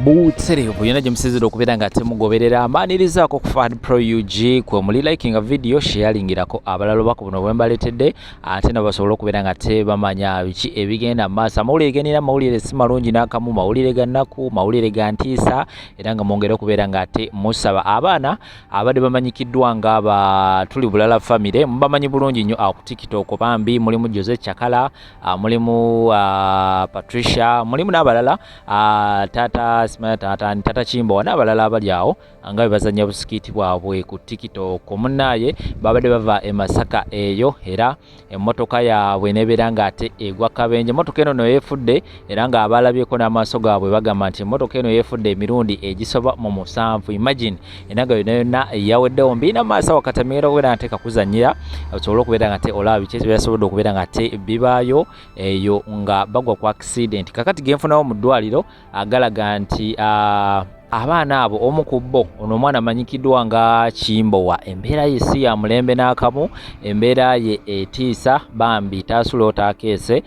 Butereevu yonna gye musinzira okubeera nga temugoberera, mbaanirizaako ku Fan Pro UG kwe muli. Likinga video, sharingirako abalala obaka buno bwe mbaleetedde, ate nabo basobole okubeera nga tebamanya biki ebigenda mu maaso. Amawulire genina, mawulire si malungi n'akamu, mawulire ga nnaku, mawulire ga ntiisa, era nga mwongere okubeera nga ate musaba. Abaana abadde bamanyikiddwa nga ba Tuli Bulala Family mubamanyi bulungi nnyo ku TikTok. Bambi mulimu Jose Chakala, mulimu Patricia, mulimu n'abalala, taata simanya taata tata Kimbowa n'abalala abali awo nga bwe bazannya bu skit bwabwe ku TikTok. Munnaaye babadde bava e Masaka eyo, era emmotoka yaabwe nebeera ng'ate egwa kabenje. Emmotoka eno no yeefudde, era ng'abalabyeko n'amaaso gaabwe bagamba nti emmotoka eno yeefudde emirundi egisoba mu 7. Imagine, era nga yonna yonna yaweddewo. Mbiina maaso wakati amigenda okubeera nga tekakuzannyira, osobole okubeera nga te olaba biki ebyasobodde okubeera nga te bibaayo eyo nga bagwa ku accident. Kakati genfunawo mu ddwaliro agalaga nti abaana abo, omu ku bo ono omwana amanyikiddwa nga Kimbowa, embeera ye si ya mulembe n'akamu, embeera ye etiisa bambi, taasulewo taakeese,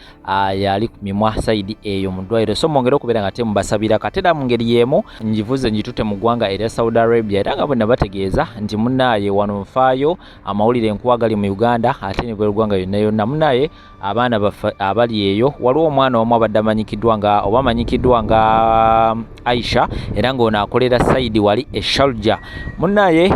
yali ku mimwa side eyo mu ddwaliro. So mwongere okubeera nga temubasabira. Kate era mu ngeri y'emu ngivuze ngitutte mu ggwanga erya Saudi Arabia, era nga bwe nabategeeza nti munnaaye wano nfaayo amawulire enkuwa gali mu Uganda ate ne bweggwanga yonna yonna. Munnaaye abaana baffe abali eyo, waliwo omwana omu abadde amanyikiddwa nga oba amanyikiddwa nga Aisha, era ng'ono akolera side wali e Sharjah. Munnaaye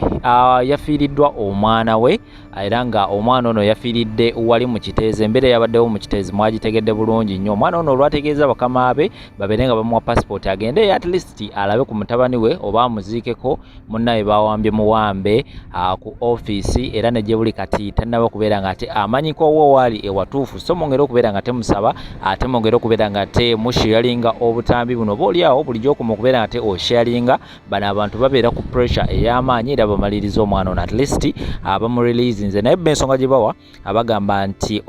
yafiiriddwa omwana we, era nga omwana ono yafiiridde wali mu Kiteezi. Embeera yabaddewo mu Kiteezi mwagitegedde bulungi nnyo. Omwana ono olwategeeza bakama be babeere nga bamuwa passport agende at least alabe ku mutabani we oba amuziikeko, munnaye bawambye muwambe ku ofiisi, era ne gye buli kati tannaba kubeera nga ate amanyiko wo waali ewatuufu. So mwongere okubeera nga temusaba, ate mwongere okubeera nga temusharinga obutambi buno. Oba oliawo bulijjo okuma okubeera nga te osharinga. Bano abantu babeera ku pressure ey'amaanyi, era bamaliriza omwana ono at least bamureleasinze, naye bo ensonga gye bawa abagamba nti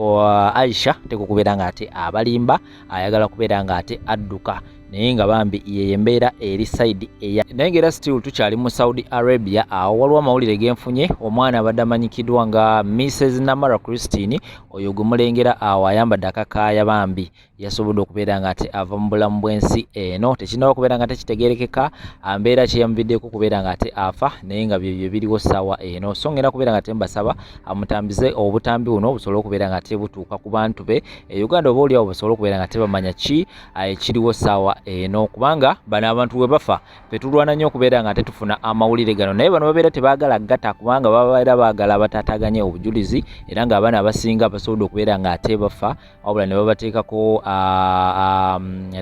Aisha tekukubeera nga ate abalimba, ayagala kubeera nga ate adduka, naye nga bambi yeyo embeera eri side eya. Naye nga era still tukyali mu Saudi Arabia. Awo waliwo amawulire genfunye. Omwana abadde amanyikiddwa nga Mrs Namara Christine, oyo gwe mulengera awo ayambadde akakaaya, bambi yasobodde okubeera nga ate ava mu bulamu bw'ensi eno. Tekinnaba kubeera nga tekitegeerekeka mbeera kyeyamuviddeko okubeera nga ate afa, naye nga byebyo biriwo ssaawa eno. So ngenda kubeera nga tembasaba amutambize obutambi buno busobole okubeera nga ate butuuka ku bantu be e Uganda, oba oliawo basobole okubeera nga tebamanya ki ekiriwo ssaawa eno, kubanga bano abantu bwe bafa fe tulwana nnyo okubeera nga tetufuna amawulire gano, naye bano babeera tebaagala gata, kubanga babeera baagala bataataganye obujulizi. Era ng'abaana abasinga basobodde okubeera nga ate bafa, wabula ne babateekako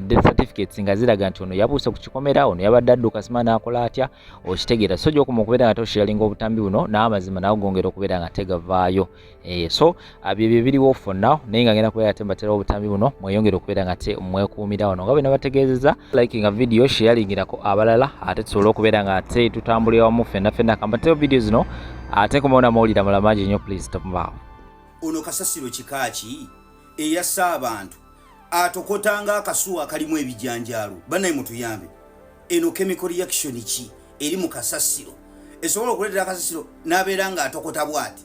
death certificates nga ziraga nti ono yabuuse ku kikomera, ono yabadde adduka sima n'akola atya, okitegeera. So gyokoma okubeera nga tosharinga obutambi buno, n'amazima nago gongera okubeera nga tegavaayo. So byebyo biriwo for now, naye nga ngenda kubeera ate mbaterawo obutambi buno, mweyongere okubeera nga te mwekuumira wano nga bwe nabategeezeza. Likinga video, sharingirako abalala, ate tusobole okubeera nga ate tutambulira wamu ffenna ffenna. Kambatewo video zino, ate kumaona amawulire amalala mangi nnyo. Please tomubaawo. Ono kasasiro kika ki eyassa abantu, atokota akasuwa akalimu ebijanjaalo? Bannaye mutuyambe, eno chemical reaction ki eri mu kasasiro esobola okuleetera akasasiro n'abeera ng'atokota bw'ati,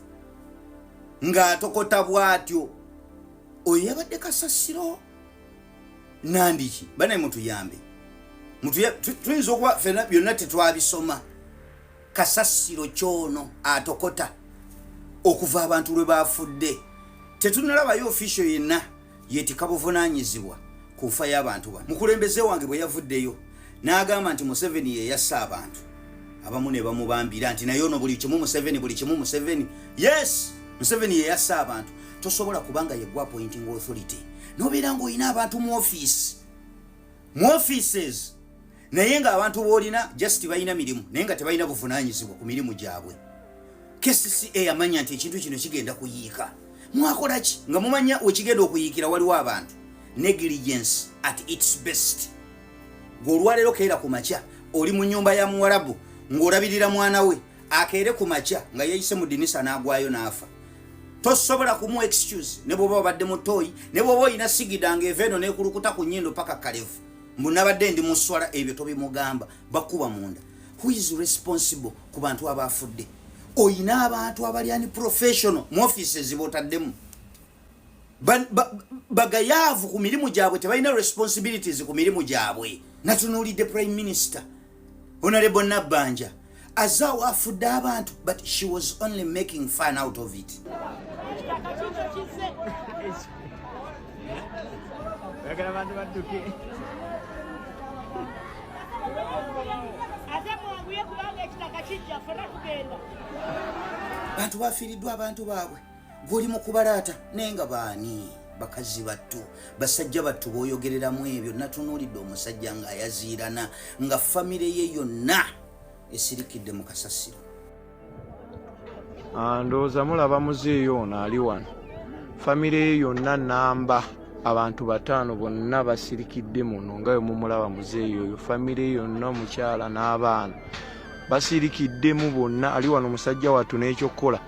ng'atokota bw'atyo? Oyo yabadde kasasiro nandiki? Bannaye mutuyambe. Tuyinza okuba fena byonna tetwabisoma. Kasasiro kyono atokota okuva abantu lwe bafudde, tetunalabayo official yenna yetika buvunanyizibwa ku nfa y'abantu bano. Mukulembeze wange bwe yavuddeyo n'agamba nti Museveni yeyassa abantu abamu, ne bamubambira nti naye ono buli kimu Museveni, buli kimu Museveni. Yes, Museveni yeyassa abantu. Tosobola kubanga yegwa appointing authority nobeera ng'olina abantu mu office, mu offices, naye ng'abantu b'olina just balina mirimu, naye nga tebalina buvunanyizibwa ku mirimu gyabwe. KCCA yamanya nti ekintu kino kigenda kuyiika. Mwakola ki nga mumanya wekigenda okuyiikira waliwo abantu? Negligence at its best. Gweolwaleero keera ku makya, oli mu nyumba ya muwarabu ng'olabirira mwana we, akeere ku makya nga yeeyise mu dinisa n'agwayo n'afa. Tosobola kumuwa excuse, ne bwoba obadde mu toyi, ne bwoba olina sigida ng'eva eno nekulukuta ku nnyindo paka kalevu, mbu nabadde ndi mu swala. Ebyo tobimugamba, bakuba munda. Who is responsible ku bantu abafudde? Oyina abantu abali unprofessional mu offices botaddemu. Bagayaavu ku mirimu gyabwe, tebalina responsibilities ku mirimu gyabwe. Natunuulidde Prime Minister Honorable Nabbanja azaawo afudde abantu, but she was only making fun out of it. Bantu bafiiriddwa abantu baabwe, gwoli mu kubalaata, naye nga baani? Bakazi battu, basajja battu boyogereramu ebyo. Natunuulidde omusajja ng'ayaziirana nga famire ye yonna esirikidde mu kasasiro. Ndowooza mulaba muzeeyi ono ali wano, famire ye yonna namba abantu 5 bonna basirikidde muno nga bwe mumulaba muzeeyi oyo. Famire ye yonna, omukyala n'abaana basirikiddemu bonna. Ali wano musajja wattu n'ekyokukola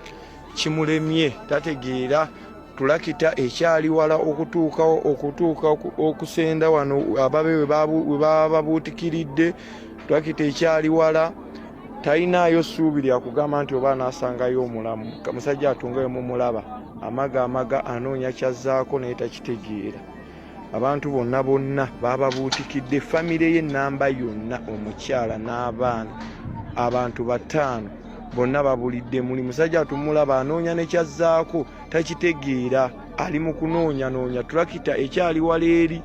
kimulemye, tategeera. Tulakita ekyali wala okutuukawo, okutuuka okusenda wano ababe we baba babuutikiridde. Tulakita ekyali wala, talinaayo ssuubi lya kugamba nti oba anaasangayo omulamu. Musajja atunga we mumulaba amaga amaga anoonya kyazzaako naye takitegeera. Abantu bonna bonna bababuutikidde, famire ye namba yonna, omukyala n'abaana, abantu 5 bonna babulidde muli. Musajja atumulaba anoonya ne kyazzaako takitegeera, ali mu kunoonyanoonya. Tulakita ekyali wala eri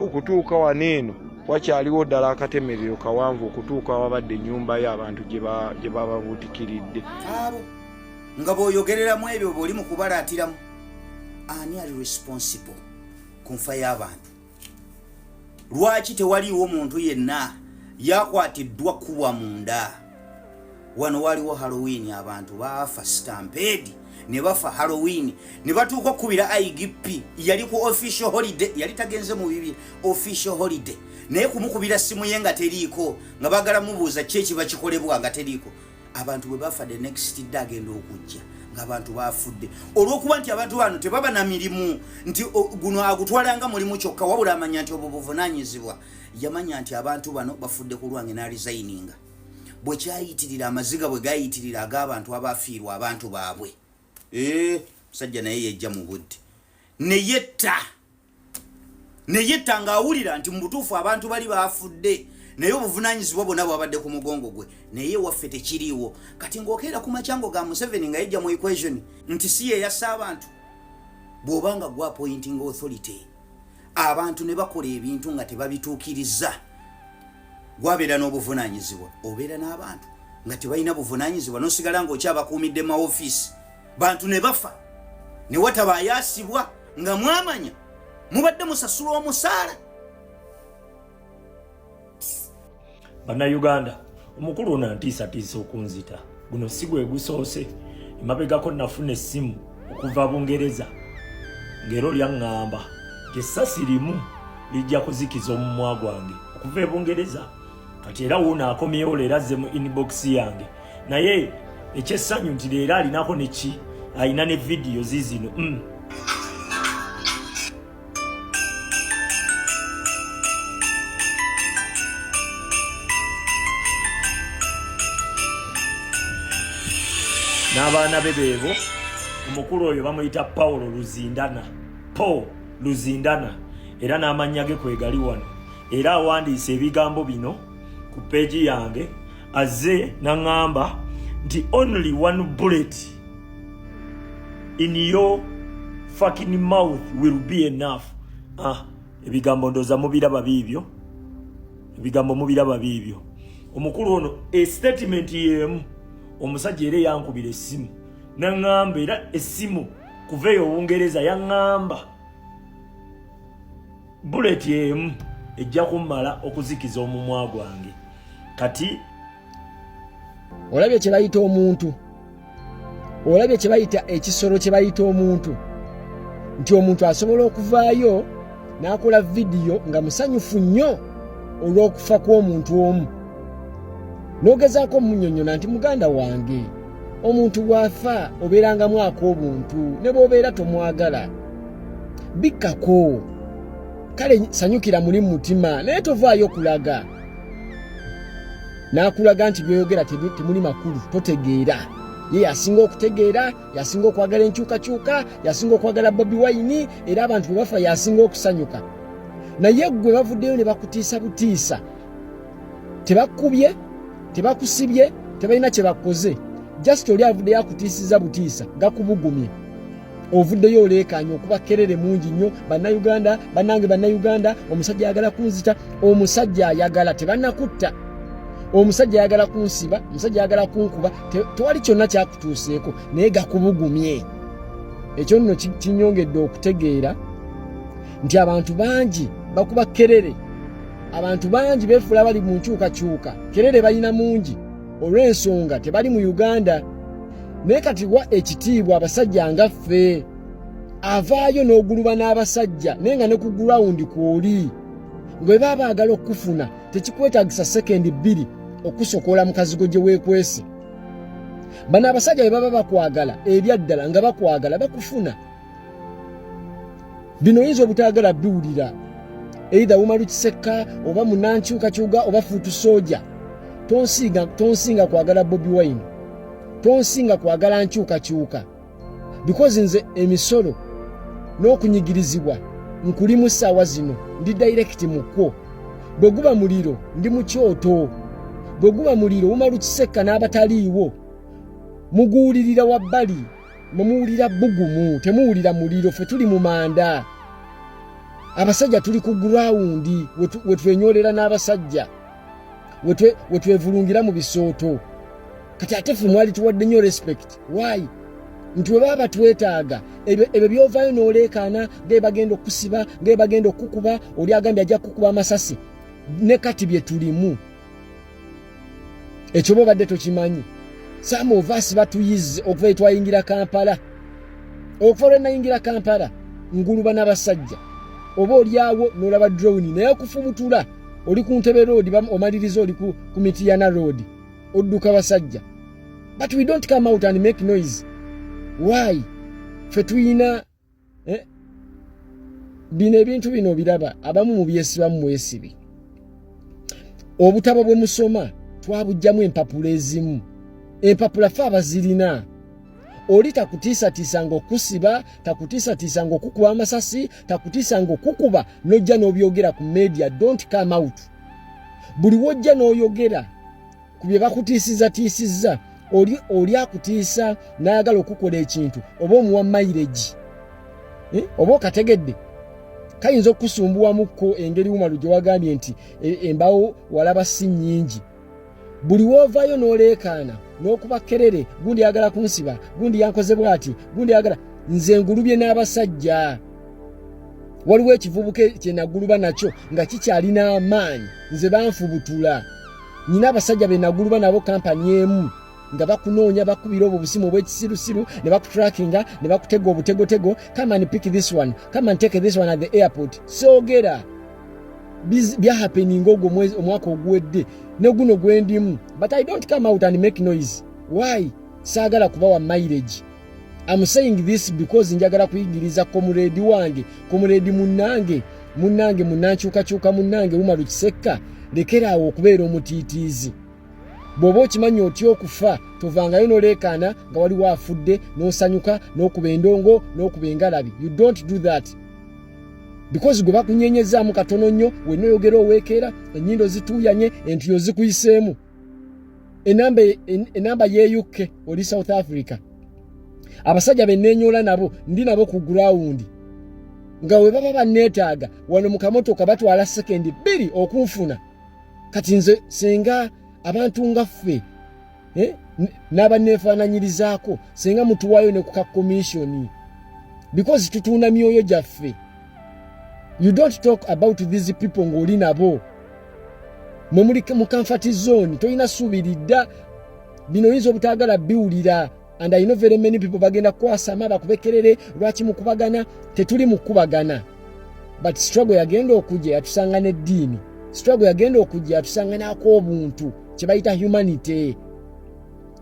okutuuka wano eno, wakyaliwo ddala akatemerero kawanvu okutuuka awabadde ennyumba y'abantu gye bababuutikiridde. Abo nga bw'oyogereramu ebyo bw'oli mu kubalaatiramu, ani ali responsible ku nfa y'abantu? Lwaki tewaliiwo muntu yenna yakwatiddwa kubwa munda? Wano waliwo Halloween, abantu baafa stampede ne bafa Halloween, ne batuuka okukubira IGP. Yali ku official holiday, yali tagenze mu bibi, official holiday, naye kumukubira simu ye nga teriiko, nga baagala mubuuza ki ekiba kikolebwa nga teriiko. Abantu bwe bafa, the next day agenda okujja ng'abantu bafudde, olw'okuba nti abantu bano tebaba na mirimu, nti guno agutwalanga mulimu kyokka, wabula amanya nti obwo buvunaanyizibwa. Yamanya nti abantu bano bafudde ku lwange, n'aresigninga. Bwe kyayitirira, amaziga bwe gayitirira ag'abantu abafiirwa abantu baabwe, musajja naye yejja mu budde neyetta, neyetta ng'awulira nti mu butuufu abantu bali bafudde, naye obuvunaanyizibwa bwonna bwabadde ku mugongo gwe. Naye waffe tekiriiwo. Kati ng'okeera ku makyango ga Museveni nga yejja mu equation nti si ye yassa abantu, bw'oba nga gwa appointing authority abantu ne bakola ebintu nga tebabituukiriza, gwabeera n'obuvunaanyizibwa. Obeera n'abantu nga tebalina buvunaanyizibwa, n'osigala ng'okyabakuumidde ma ofiisi, bantu ne bafa ne wataba ayaasibwa, nga mwamanya mubadde musasula omusaala. Bannayuganda, omukulu ono antiisatiisa okunzita. Guno si gwe gusoose. Emabegako nafuna essimu okuva Bungereza ng'era olyaŋŋamba nti essasi limu lijja kuzikiza omumwa gwange okuva e Bungereza. Kati era wuuno akomyewo leero, azze mu inbox yange, naye ekyessanyu nti leero alinako neki, alina ne vidiyo zizino. N'abaana be beebo. Omukulu oyo bamuyita Paulo Luzindana, Paul Luzindana, era n'amannya ge kwegali wano. Era awandiise ebigambo bino ku peegi yange, azze n'aŋŋamba nti only one bullet in your fucking mouth will be enough. Ah, ebigambo ndooza mubiraba biibyo, ebigambo mubiraba biibyo. Omukulu ono e statement y'emu, omusajja era eyankubira essimu naŋŋamba, era essimu kuva eyo Obungereza, yaŋŋamba bullet emu ejja kummala okuzikiza omumwa gwange. Kati olabye kye bayita omuntu, olabye kye bayita ekisolo kye bayita omuntu, nti omuntu asobola okuvaayo n'akola vidiyo nga musanyufu nnyo olw'okufa kw'omuntu omu, n'ogezaako omunyonnyola nti muganda wange, omuntu bw'afa obeerangamu ak'obuntu, ne bw'obeera tomwagala bikkako, kale sanyukira muli mu mutima, naye tovaayo kulaga n'akulaga nti byoyogera temuli makulu, totegeera. Ye yasinga okutegeera, yasinga okwagala enkyukakyuka, yasinga okwagala Bobi Wine, era abantu bwe bafa yasinga okusanyuka. Naye ggwe bavuddeyo ne bakutiisa butiisa, tebakubye, tebakusibye, tebalina kye bakoze, just oli avuddeyo akutiisiza butiisa, gakubugumye, ovuddeyo oleekaanye okuba kerere mungi nnyo. Bannayuganda bannange, bannayuganda, omusajja ayagala kunzita, omusajja ayagala, tebannakutta, omusajja ayagala kunsiba, omusajja ayagala kunkuba. Tewali kyonna kyakutuuseeko, naye gakubugumye. Ekyo nno kinyongedde okutegeera nti abantu bangi bakuba kerere, abantu bangi beefuula bali mu nkyukakyuka, kerere balina mungi olw'ensonga tebali mu Uganda. Naye kati wa ekitiibwa abasajja nga ffe avaayo n'oguluba n'abasajja, naye nga ne ku ground kwoli nga bwe baba baagala okukufuna, tekikwetagisa sekendi 2 okusokola mu kazigo gye weekwese. Bano abasajja bwe baba bakwagala ebyaddala, nga bakwagala, bakufuna. Bino oyinza obutaagala biwulira, either Umaru Kisekka oba munankyukakyuka oba foot soldier. Tonsinga, tonsinga kwagala Bobi Wine, tonsinga kwagala nkyukakyuka, because nze emisolo n'okunyigirizibwa nkulimu ssaawa zino, ndi direct mu kwo. Bwe guba muliro, ndi mu kyoto. Bwe guba muliro, Umaru Kisekka n'abataliiwo muguwulirira wabbali, mwemuwulira bugumu, temuwulira muliro. Ffe tuli mu manda, abasajja tuli ku ground wetwenyolera n'abasajja, wetwevulungira mu bisooto. Kati ate ffe mwali tuwadde nnyo respect. Why? Nti we baba batwetaaga, ebyo byovaayo n'oleekaana ngae bagenda okukusiba, ngae bagenda okukukuba, oli agambye ajja kukukuba amasasi. Ne kati bye tulimu, ekyo oba obadde tokimanyi, some of us batuyize okuva etwayingira Kampala. Okuva lwe nayingira Kampala, nguluba n'abasajja. Oba oliawo n'olaba drone naye okufubutula, oli ku Ntebe Road, omaliriza oli ku Mitiyana Road, odduka basajja. But we don't come out and make noise. Why? Fe tuyina, eh? Bino ebintu bino biraba abamu mubyesibamu mwesibi. Obutabo bwe musoma twabugjamu empapula ezimu, empapula fe abazirina. Oli takutiisatiisa ng'okusiba, takutiisatiisa ng'okukuba amasasi, takutiisa ng'okukuba, n'ojja n'obyogera ku media. Don't come out. Buli wojja n'oyogera ku bye bakutiisizatiisizza, oli akutiisa n'ayagala okukola ekintu, oba omuwa mileage, eh? Oba okategedde kayinza okukusumbuwamukko engeri Umaru gye wagambye nti embaawo walaba si nnyingi. Buli woovaayo n'oleekaana n'okuba kerere, gundi ayagala kunsiba, gundi yankoze bw'ati, gundi ayagala, nze ngulubye n'abasajja. Waliwo ekivubuka kye naguluba nakyo nga kikyalina amaanyi, nze banfubutula. Nyina abasajja be naguluba nabo kampani emu nga bakunoonya, bakubira obwo busimu obwekisirusiru ne bakutrackinga ne bakutega obutegotego, "Come and pick this one, come and take this one at the airport." Soogera byahappeninga ogwo omwaka oguwedde ne guno gwendimu, but I don't come out and make noise. Why? Saagala kubawa mileage. I'm saying this because njagala kuyigiriza comrade wange, comrade munnange, munnange munnankyukakyuka, munnange Umaru Kisekka, lekeraawo okubeera omutiitiizi. Bw'oba okimanyi otya okufa, tovangayo n'oleekaana nga waliwo afudde n'osanyuka n'okuba endongo n'okuba engalabi. You don't do that, because gwe bakunyenyezaamu katono nnyo, wenna oyogera oweekeera, ennyindo zituuyanye, entuyo zikuyiseemu, enamba ye UK, oli South Africa. Abasajja beneenyola nabo, ndi nabo ku ground, nga we baba banneetaaga wano mu kamotoka batwala sekendi 2 okunfuna. Kati nze singa abantu nga ffe, eh, n'abanneefaananyirizaako, singa mutuwaayo ne ku ka commission, because tutunda myoyo gyaffe. You don't talk about these people ng'oli nabo. Mwe muli mu comfort zone, tolina ssuubi lidda. Bino oyinza obutaagala biwulira, and I know very many people bagenda kukwasama bakubekerere, lwaki mukubagana? Tetuli mukubagana, but struggle yagenda okujja yatusanga n'eddiini, struggle yagenda okujja yatusanga n'ak'obuntu kye bayita humanity.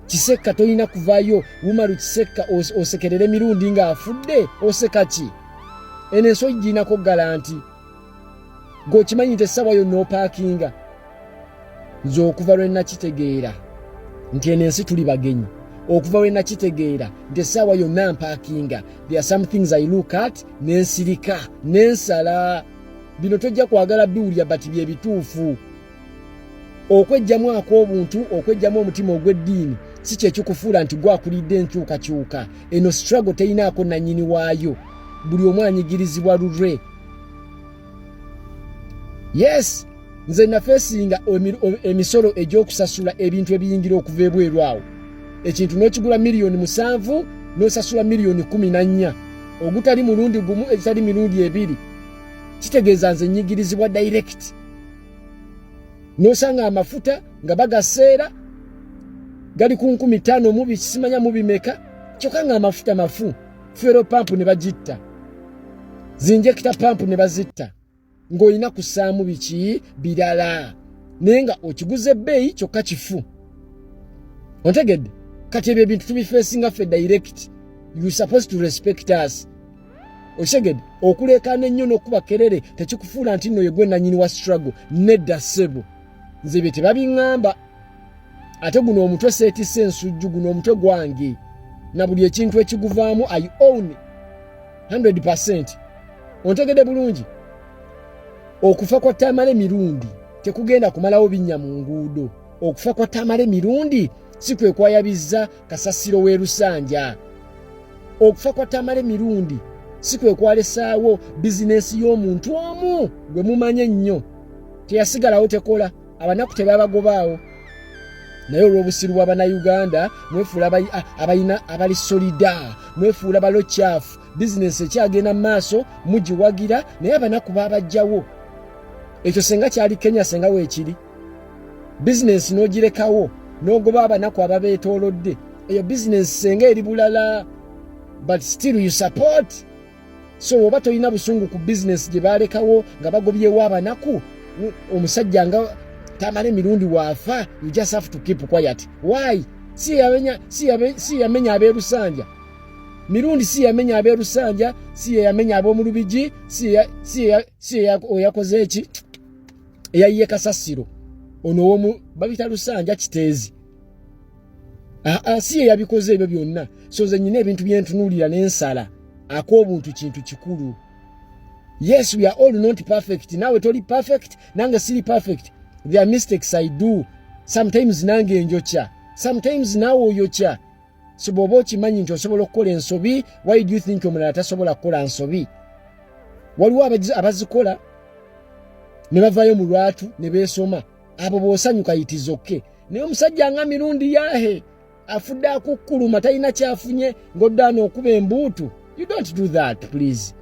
Kisekka, tolina kuvayo Umaru Kisekka osekerere emirundi ng'afudde. Oseka ki? Eno ensi ogirinako guarantee? Gweokimanyi nti essaawa yonna opaakinga. Nze okuva lwe nakitegeera nti eno ensi tuli bagenyi, Okuva we nakitegeera nti essaawa yonna mpaakinga, there are some things I look at nensirika nensala. Bino tojja kwagala biwulira, but bye bituufu. Okwejjamu ak'obuntu, okwejjamu omutima ogw'eddiini si kyekikufuula nti gwakulidde enkyukakyuka. Eno struggle terinaako nannyini waayo, buli omu anyigirizibwa lulwe. Yes, nze nafeesinga emisolo egy'okusasula ebintu ebiyingira okuva ebweru awo. Ekintu n'okigula 7 miliyoni n'osasula 14 miliyoni, ogutali mulundi gumu, egitali mirundi ebiri. Kitegeeza nze nyigirizibwa direct. N'osanga amafuta nga bagaseera gali ku 5,000 mu bisimanya mu bimeka, kyokka nga amafuta mafu. Fuel pump ne bagitta, zi injector pump ne bazitta, ng'olina kussaamu biki birala, naye nga okiguza ebbeeyi kyokka kifu. Ontegedde? Kati ebyo ebintu tubifeesinga ffe direct. You supposed to respect us. Okitegedde? Okuleekaana ennyo n'okuba kerere tekikufuula nti nno yegwe nannyini wa struggle. Nedda ssebo, nze bye tebabiŋŋamba. Ate guno omutwe seetisse ensujju, guno omutwe gwange na buli ekintu ekiguvaamu I own 100. Ontegedde bulungi? Okufa kwa Tamale Mirundi tekugenda kumalawo binnya mu nguudo. Okufa kwa Tamale Mirundi si kwe kwayabizza kasasiro w'e Lusanja. Okufa kwa Tamale Mirundi si kwe kwalesaawo bizinensi y'omuntu omu gwe mumanye ennyo. Teyasigalawo, tekola, abanaku tebabagobaawo. Naye olw'obusiru bw'Abannayuganda, mwefuula abalina abali solida, mwefuula balokyafu. Bizinensi ekyagenda mu maaso, mugiwagira, naye abanaku babajjawo. Ekyo senga kyali Kenya, senga weekiri bizinensi n'ogirekawo n'ogoba abanaku ababeetoolodde, eyo bizinensi senga eri bulala, but still you support. So oba tolina busungu ku bizinensi gye balekawo nga bagobyewo abanaku, omusajja nga Tamala emirundi waafa, you just have to keep quiet. Why? Si yamenya ab'e Lusanja Mirundi, si yamenya ab'e Lusanja, si yamenya ab'omu Lubigi, si oyakoze eki eyayiye kasasiro ono owomu babita Lusanja Kiteezi. Aa, si ye yabikoze ebyo byonna. So nze nyina ebintu byentunuulira n'ensala. Ak'obuntu kintu kikulu. Yes, we are all not perfect. Naawe toli perfect, nange siri perfect. There are mistakes I do sometimes. Nange njokya sometimes, naawe oyokya. So bw'oba okimanyi nti osobola okukola ensobi, why do you think omulala tasobola kukola nsobi? Waliwo abazikola ne bavayo mu lwatu ne beesoma. Abo bw'osanyuka yitizokke. Naye omusajja nga Mirundi yahe afudde akukkuluma, talina kyafunye, ng'oddaana okuba embuutu. You don't do that, please.